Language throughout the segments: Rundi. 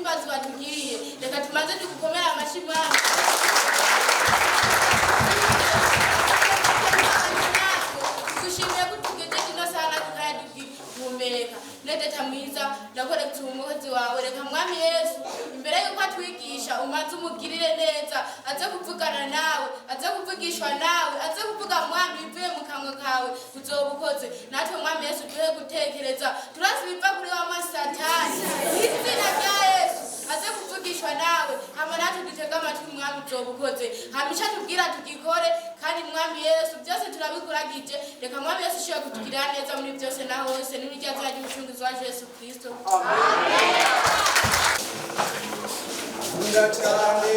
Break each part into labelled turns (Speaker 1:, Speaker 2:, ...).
Speaker 1: Igitumbazi watugiriye. Reka tumaze tugukomere amashyi, Mwami. Tugushimiye ko utugejeje ino saha, natwe kandi tugihumeka. Nedeta mwiza, ndakorekta umukozi wawe. Reka Mwami Yesu, imbere yuko atwigisha, umaze umugirire neza, aze kuvugana nawe, aze kuvugishwa nawe, aze kuvuga, Mwami, bivuye mu kanwa kawe. Uzoba ukoze. Natwe, Mwami Yesu, duhe gutekereza. Turazi biva kuri wa Masatani. Izina rya Yesu, aze kuvugishwa nawe, hama natwe dutege amatwi. Mwami, uzoba ukoze. Hama ico atubwira tugikore. Kandi Mwami Yesu, byose turabikuragije. Reka Mwami Yesu ushobora kutugirira neza muri byose na hose, n'irya zina ry'Umucunguzi wacu Yesu Kristo.
Speaker 2: Nkunda cyane.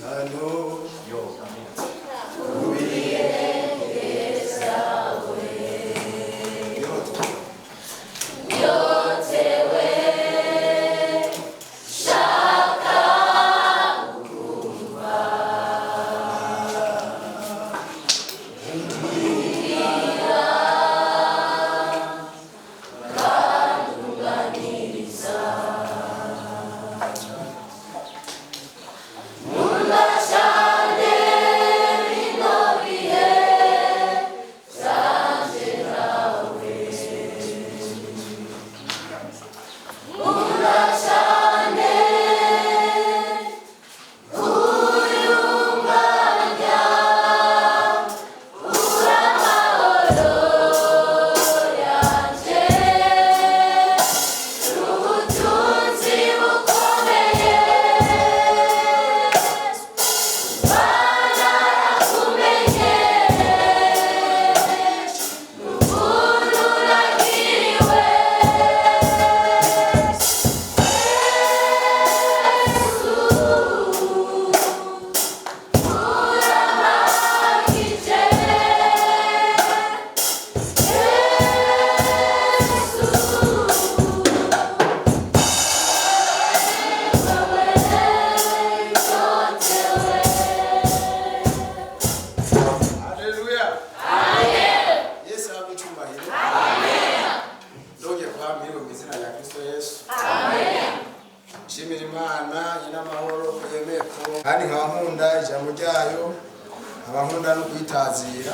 Speaker 2: Hano Haleluya. Yesu ahabwe icyubahiro. Ndongeye kuba mwiriwe mu izina rya Kristo Yesu. Nshimira Imana nyin'amahoro ko yemeye ko kandi nkaba nkunda ijambo ryayo, nkaba nkunda no kuyitazira.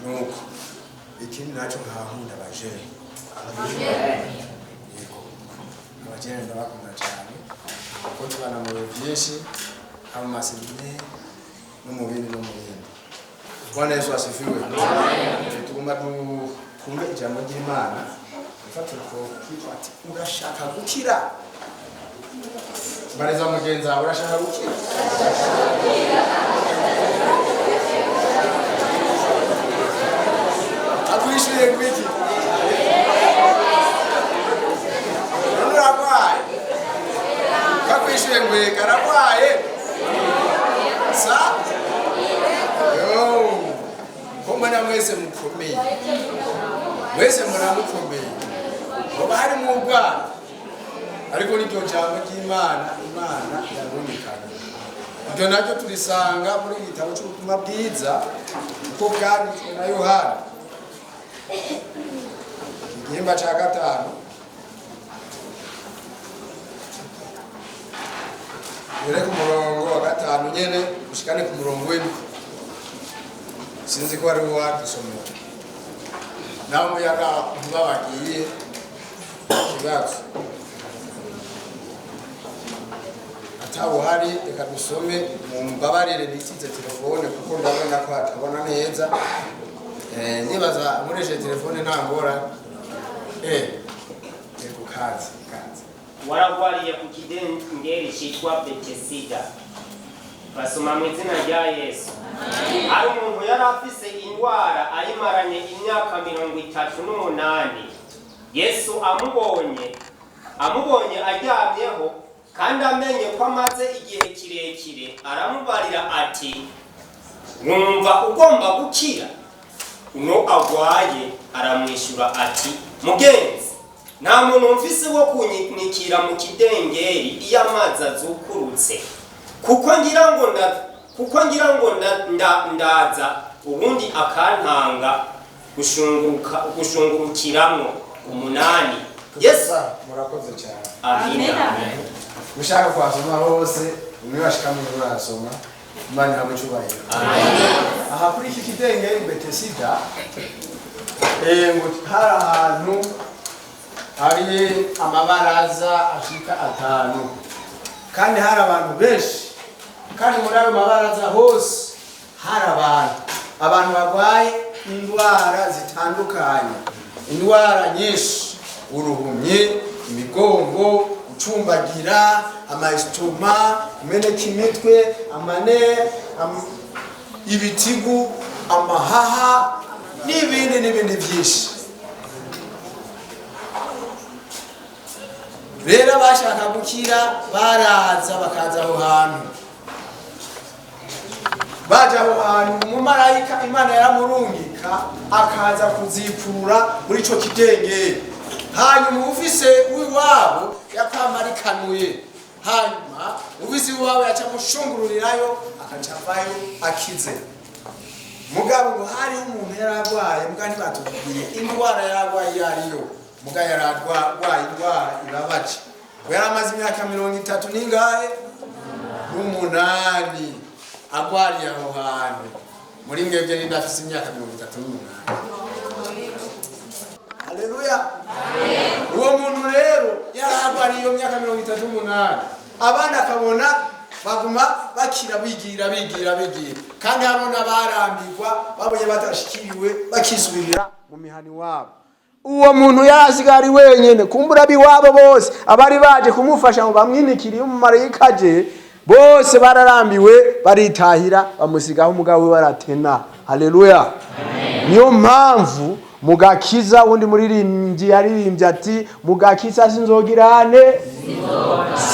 Speaker 2: Nuko ikindi nacyo, nkaba nkunda abajene. Yego, abajene ndabakunda cyane kuko tubana mu bintu byinshi, haba mu maseminari no mu bindi no mu bindi. Bwana Yesu asifiwe. Tugomba twumve ijambo ry'Imana. Ifatiro kitwa ati: "Urashaka gukira?" Bariza mugenzi wawe: "Urashaka gukira?" Akwishyuriye kwiki? None urarwaye? Kakwishyuye ngo yega ararwaye sa yo. Ko mbona mwese mukomeye, mwese muramukomeye, hoba harimo ubwana, ariko n'iryo jambo ry'Imana, Imana irabonekana. Ibyo nabyo turisanga muri iki gitabo cy'Ubutumwa Bwiza uko bwanditswe na Yohana, igihimba cya gatanu, ure ku murongo wa gatanu nyene ushikane ku murongo w'indwi. Sinzi ko ari wadusomera naho umuyaga nkuba wagiye ikibazo. Utawuhari, reka dusome. Mumbabarire nitize telefone kuko ndabona ko hatabona neza. Nibaza nkoresheje telefone nta ngorane. Yego, kazi kazi.
Speaker 3: Waragwariye ku kidengeri cyitwa Betesida. Basoma mu izina rya Yesu. Hari umuntu yari afise indwara ayimaranye imyaka 38. Yesu amubonye aryamyeho kandi amenye ko amaze igihe kirekire, aramubarira ati: "Wumva ugomba gukira?" Uno agwaye aramwishyura ati: "Mugenzi, nta muntu mfise wo kunyinikira mu kidengeri iyo amazi azukurutse. Kuko ngira ngo ndaza, ubundi akantanga gushungurukiramwo." 8, Yesu.
Speaker 2: Murakoze cyane.
Speaker 3: Amina.
Speaker 2: Ushaka kwasoma hose, umwe washika mu murasoma. Imana ihabwe icyubahiro. Aha kuri iki kidengeri Betesida, ngo hari ahantu hari amabaraza ashika atanu, kandi hari abantu benshi, kandi muri ayo mabaraza hose hari abantu barwaye indwara zitandukanye, indwara nyinshi: uruhumyi, imigongo, gucumbagira, amayisitoma, kumeneka imitwe, amane, ibitigu, amahaha n'ibindi n'ibindi byinshi. Rero abashaka gukira baraza, bakaza aho hantu. Baje aho hantu, umumarayika Imana yaramurungika akaza kuzikura muri ico kidengeri. Hanyuma ufise uwiwabo yakwambarikanuye, hanyuma ufise iwabo yaca mushungururirayo, akaca avayo akize. Mugabo ngo hariho umuntu yari arwaye, muga ntibatubwiye indwara yari arwaye iyo ariyo, muga yari arwaye indwara ibabaje. Ngo yari amaze imyaka 38 n'ingahe? 8 agwariye aho hantu. Muri mwebwe ninde afise imyaka 38? Haleluya! Uwo muntu rero yari arwariye iyo myaka 38, abana akabona baguma bakira, bigira bigira bigira, kandi hariho n'abarambirwa babonye badashikiriwe, bakisubirira mu mihani wabo. Uwo muntu yari ari wenyene. Kumbura ab'iwabo bose abari baje kumufasha ngo bamwinikire iyo umumarayika aje, bose bararambiwe, baritahira, bamusigaho umugabo we baratena. Haleluya! Niyo mpamvu mugakiza wundi muririmbyi yaririmbye ati: "Mugakiza sinzogirane,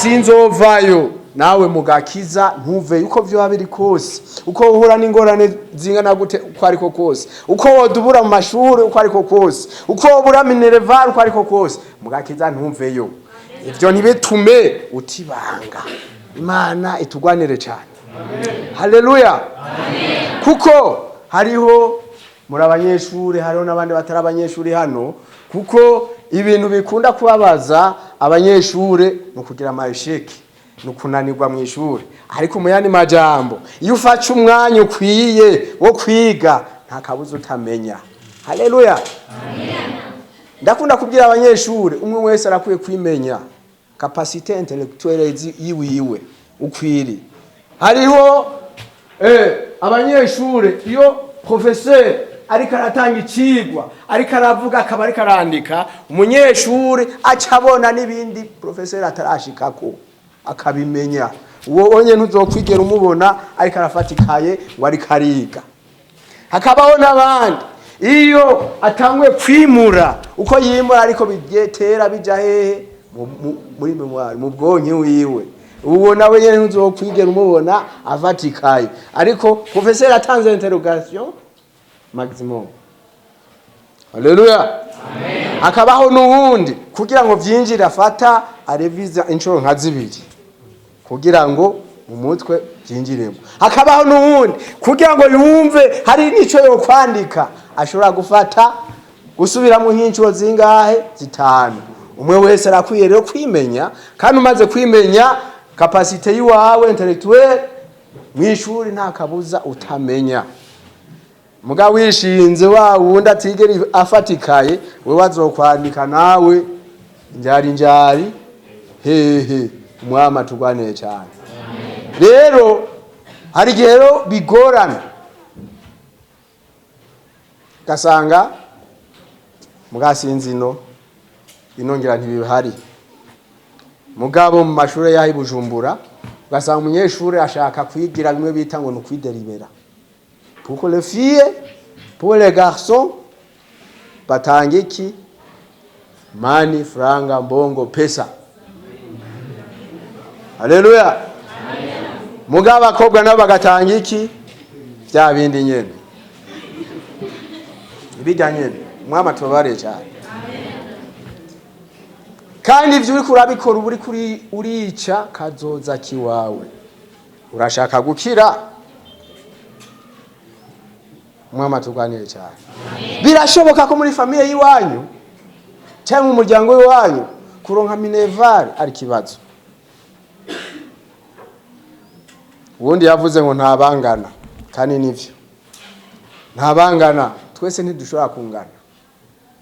Speaker 2: sinzovayo." Nawe mugakiza ntuveyo, uko vyoba biri kose, uko uhura n'ingorane zingana gute, uko ariko kose, uko wodubura mu mashuri, uko ariko kose, uko wobura minerval, uko ariko kose, mugakiza ntuveyo. Ivyo ntibitume utibanga. Imana itugwanire cyane. Haleluya! Kuko hariho muri abanyeshuri, hariho n'abandi batari abanyeshuri hano, kuko ibintu bikunda kubabaza abanyeshuri ni ukugira ama échecs, ni ukunanirwa mu ishuri. Ariko mu yandi majambo, iyo ufashe umwanya ukwiye wo kwiga, nta kabuza utamenya. Haleluya! Ndakunda kubwira abanyeshuri, umwe wese arakwiye kwimenya capacité intellectuelle yiwiwe ukwiri. Hariho abanyeshuri, iyo professeur ariko aratanga icigwa, ariko aravuga, akaba ariko arandika, umunyeshuri aca abona n'ibindi professeur atarashikako, akabimenya. Uwo onye ntuzokwigera umubona ariko arafata ikaye ngo ariko ariga. Hakabaho n'abandi, iyo atanguye kwimura, uko yimura ariko bigetera bija hehe? Muri mémoire, mu bwonke wiwe. Uwo nawe nyene ntuzokwigera umubona afata ikaye, ariko professeur atanze interrogation maximum. Haleluya! Hakabaho n'uwundi, kugira ngo vyinjire, afata areviza inshuro nka zibiri kugira ngo mu mutwe byinjiremo. Hakabaho n'uwundi, kugira ngo yumve hari n'ico yo kwandika, ashobora gufata gusubiramo nk'inshuro zingahe? 5. Umwe wese arakwiye rero kwimenya, kandi umaze kwimenya capacité yiwawe intellectuelle, mw'ishuri nta kabuza utamenya. Muga wishinze wa wundi atigera afatikaye, wewe azokwandika nawe njari njari hehe. Umwami atugwanire cyane. Rero hari igihe rero bigorana, ugasanga mugasinzi ino inongera ntibihari. Mugabo mu mashuri y'aho i Bujumbura ugasanga umunyeshuri ashaka kwigira bimwe bita ngo ni ukwideribera, pour les filles, pour les garçons, batanga iki? Money, franga, mbongo, pesa. Haleluya. Mugabo abakobwa nabo bagatanga iki? Bya bindi nyene, ibijya nyene. Mwama tubabare cyane. Kandi ibyo uriko urabikora, uba uriko urica kazoza kiwawe. Urashaka gukira? Mwama tuganire cyane. Birashoboka ko muri famille y'iwanyu cyangwa mu muryango w'iwanyu kuronka minerval ari ikibazo. Ubundi yavuze ngo ntabangana, kandi nivyo, ntabangana. Twese ntidushobora kungana,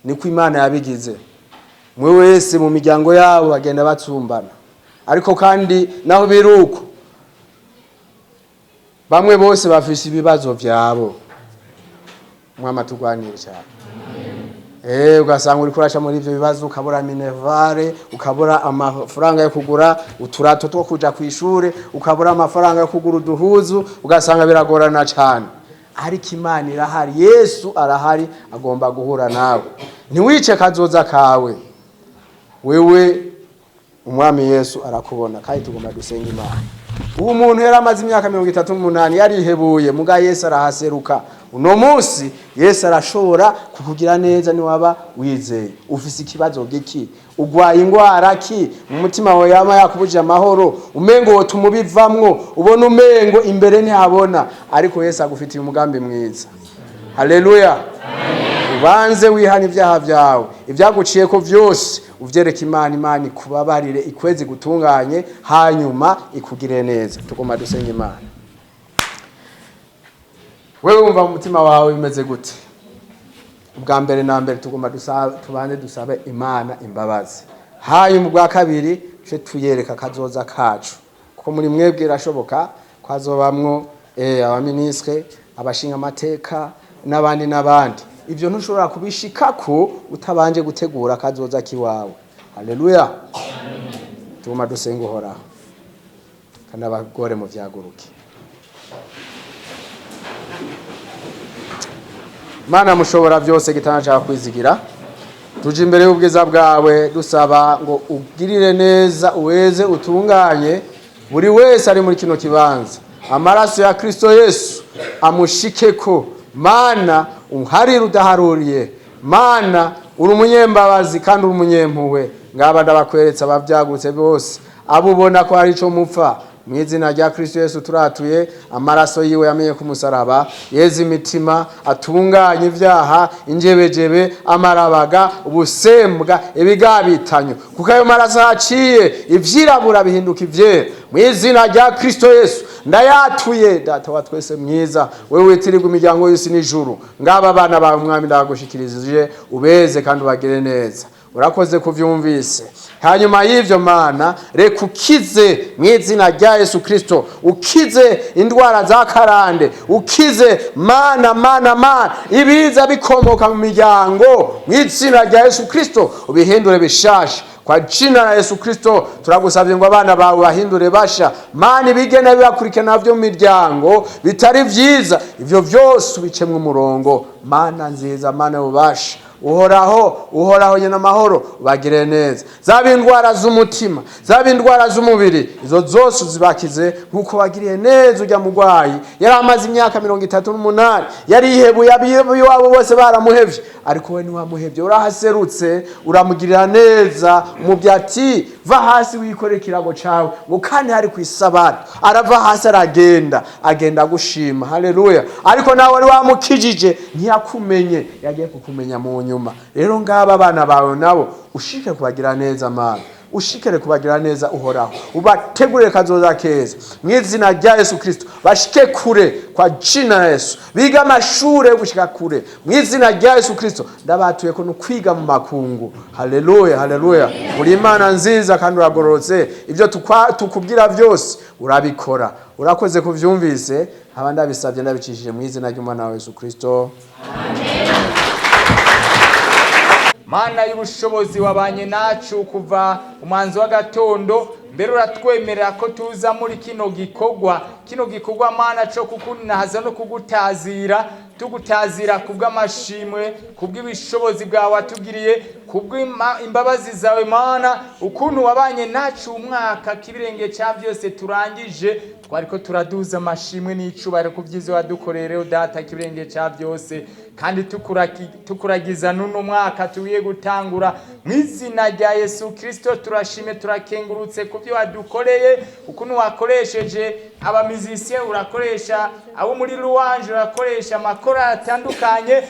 Speaker 2: niko Imana yabigize. Mwe wese mu miryango yabo bagenda batsumbana, ariko kandi naho biruko bamwe bose bafise ibibazo vyabo. Mwama tugwanire cyane. Ugasanga uriko uraca muri ivyo bibazo, ukabura minerval, ukabura amafaranga yo kugura uturato two kuja kw'ishure, ukabura amafaranga yo kugura uduhuzu, ugasanga biragorana cyane. Ariko Imana irahari, Yesu arahari, agomba guhura nawe. Ntiwice kazoza kawe wewe. Umwami Yesu arakubona, kandi tugomba dusenga Imana. Ubu muntu yari amaze imyaka 38 yarihebuye, muga Yesu arahaseruka. Uno munsi Yesu arashobora kukugira neza niwaba wizeye. Ufise ikibazo giki? Ugwaye ingwara ki? Mu mutima wawe yama yakubujije amahoro, umengo wotuma ubivamwo, ubona umengo imbere ntihabona, ariko Yesu agufitiye umugambi mwiza. Haleluya. Ubanze wihana ibyaha byawe, ibyaguciyeko byose uvyereka Imana, Imana ikubabarire, ikwezi gutunganye, hanyuma ikugire neza. Tugomba dusenga Imana. Wewe wumva mu mutima wawe bimeze gute? Ubwa mbere na mbere tugomba tubanze dusabe Imana imbabazi, hanyuma ubwa kabiri tuce tuyereka kazoza kacu, kuko muri mwebwe irashoboka ko hazobamwo abaministre, abashinga amateka n'abandi n'abandi. Ibyo ntushobora kubishikako utabanje gutegura kazoza kiwawe. Haleluya. Tugomba dusenga Uhoraho, kandi abagore mu vyaguruke. Mana mushobora byose, gitana cyawe kwizigira, tuje imbere y'ubwiza bwawe dusaba ngo ugirire neza, uweze, utunganye buri wese ari muri kino kibanza. Amaraso ya Kristo Yesu amushikeko. Mana uharire udaharuriye, Mana uri umunyembabazi kandi uri umunyempuhwe. Ngaba ndabakweretse abavyagutse bose, abo ubona ko hari ico mupfa, mu izina rya Kristo Yesu turatuye amaraso yiwe yamenye ku musaraba, yeze imitima, atunganye ibyaha, injebejebe, amarabaga, ubusembwa, ibigabitanyo, kuko ayo maraso haciye ivyirabura bihinduka ivyera. Mu izina rya Kristo Yesu ndayatuye. Data wa twese mwiza, wewe witirirwa imiryango y'isi n'ijuru, ngaba abana bawe Mwami ndagushikirije, ubeze kandi ubagire neza. Urakoze kuvyumvise. Hanyuma y'ivyo Mana, reka ukize mu izina rya Yesu Kristo, ukize indwara za karande, ukize Mana, Mana, Mana, ibiza bikomoka mu miryango, mu izina rya Yesu Kristo ubihindure bishasha. Kwa jina la Yesu Kristo turagusabye ngo abana bawe bahindure basha. Mana, ibigenda bibakurikirana byo mu miryango bitari vyiza, ivyo vyose ubicemwe umurongo. Mana nziza, Mana ubasha, Uhoraho, Uhoraho nyina amahoro, ubagire neza. Zaba indwara z'umutima, zaba indwara z'umubiri, izo zose uzibakize nkuko wagiriye neza ujya mugwayi yari amaze imyaka 38, yarihebuye, abiwabo bose baramuhevye, ariko we ntiwamuhevye, urahaserutse uramugirira neza. Umubyeyi ati va hasi wikorere ikirago cawe, ngo kandi hari ku isabato, arava hasi aragenda, agenda gushima. Haleluya. Ariko nawe wari wamukijije ntiyakumenye, yagiye kukumenya mu nyuma. Rero ngaba abana bawe nabo ushike kubagira neza. Mana. Ushikere kubagira neza Uhoraho, ubategurire kazoza keza mu izina rya Yesu Kristo. Bashike kure kwa jina la Yesu, biga amashure yo gushika kure mu izina rya Yesu Kristo. Ndabatuye ko no kwiga mu makungu. Haleluya, haleluya. Uri Imana nziza kandi uragororotse. Ibyo tukubwira byose urabikora. Urakoze kuvyumvise, nkaba ndabisabye ndabicishije mu izina ry'Umwana wa Yesu Kristo.
Speaker 4: Mana y'ubushobozi, wabanye nacu kuva umwanzi w'agatondo mbere, uratwemerera ko tuza muri kino gikorwa, kino gikorwa Mana cyo kukunahaza no kugutazira. Tugutazira kubw'amashimwe, kubw'ibishobozi bwawe watugiriye, kubw'imbabazi zawe Mana, ukuntu wabanye nacu umwaka k'ibirenge cya byose turangije. Twariko turaduza amashimwe n'icubahiro ku byiza wadukoreye rero Data k'ibirenge cya byose, kandi tukuragiza n'uno mwaka tugiye gutangura mu izina rya Yesu Kristo. Turashimye, turakengurutse ku byo wadukoreye, ukuntu wakoresheje abamizisiye, urakoresha abo muri louange, urakoresha amakorali atandukanye.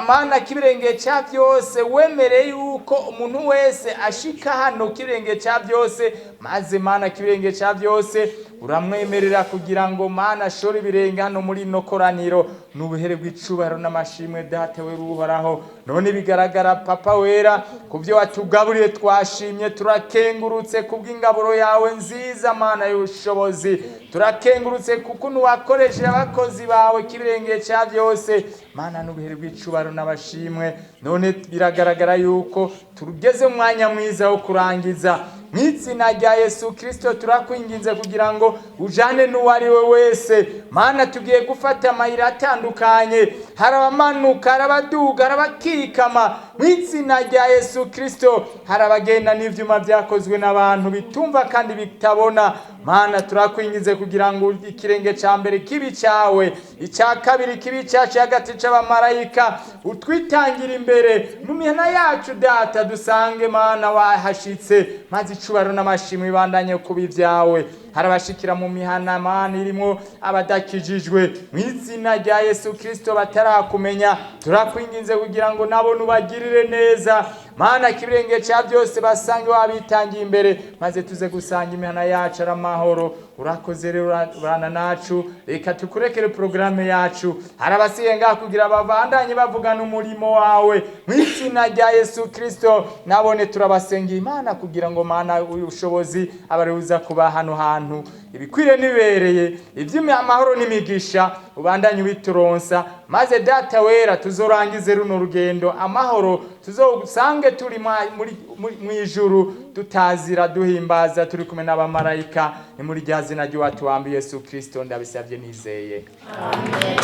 Speaker 4: Mana k'ibirenge cya byose, wemereye yuko umuntu wese ashika hano k'ibirenge cya byose, maze Mana k'ibirenge cya byose uramwemerera kugira ngo Mana ashore ibirenge hano muri ino koraniro. N'ubuhere bw'icubahiro n'amashimwe, Data wera Uhoraho. None bigaragara, Papa wera, ku byo watugaburiye, twashimye, turakengurutse kubw'ingaburo yawe nziza. Mana y'ubushobozi, turakengurutse kuko wakoresheje abakozi bawe k'ibirenge cya byose. Mana, n'ubuhere bw'icubahiro n'abashimwe. None biragaragara yuko tugeze mu mwanya mwiza wo kurangiza. Mu izina rya Yesu Kristo turakwinginze kugira ngo ujane n'uwo ari we wese. Mana, tugiye gufata amayira atandukanye, hari abamanuka, hari abaduga, hari abakikama. Mu izina rya Yesu Kristo, hari abagenda n'ivyuma byakozwe n'abantu bitumva kandi bitabona. Mana, turakwinginze kugira ngo ikirenge ca mbere kibi cyawe, icya kabiri kibi cyacu, hagati c'abamarayika utwitangira imbere mu mihana yacu. Data, dusange Mana wahashitse, maze icubahiro n'amashimwe ibandanye kuba ibyawe. Hari abashikira mu mihana, Mana, irimo abadakijijwe, mu izina rya Yesu Kristo, batarakumenya. Turakwinginze kugira ngo nabo nubagirire neza. Mana k'ibirenge cya byose, basange wabitangiye imbere, maze tuze gusanga imihana yacu ari amahoro. Urakoze rero, urana nacu. Reka tukurekere porogaramu yacu. Hari abasigaye ngaha kugira babandanye bavugana umurimo wawe. Mu izina rya Yesu Kristo nabone turabasengera Imana kugira ngo Mana ubushobozi abaribuza kuba hano hantu ibikwiriye n'ibibereye, iby'amahoro n'imigisha ubandanye ubituronsa, maze Data wera tuzorangize runo rugendo amahoro, tuzosange turi mu ijuru tutazira, duhimbaza turi kumwe n'abamarayika. Ni muri rya zina ry'uwatuwambi Yesu Kristo ndabisabye nizeye. Amen.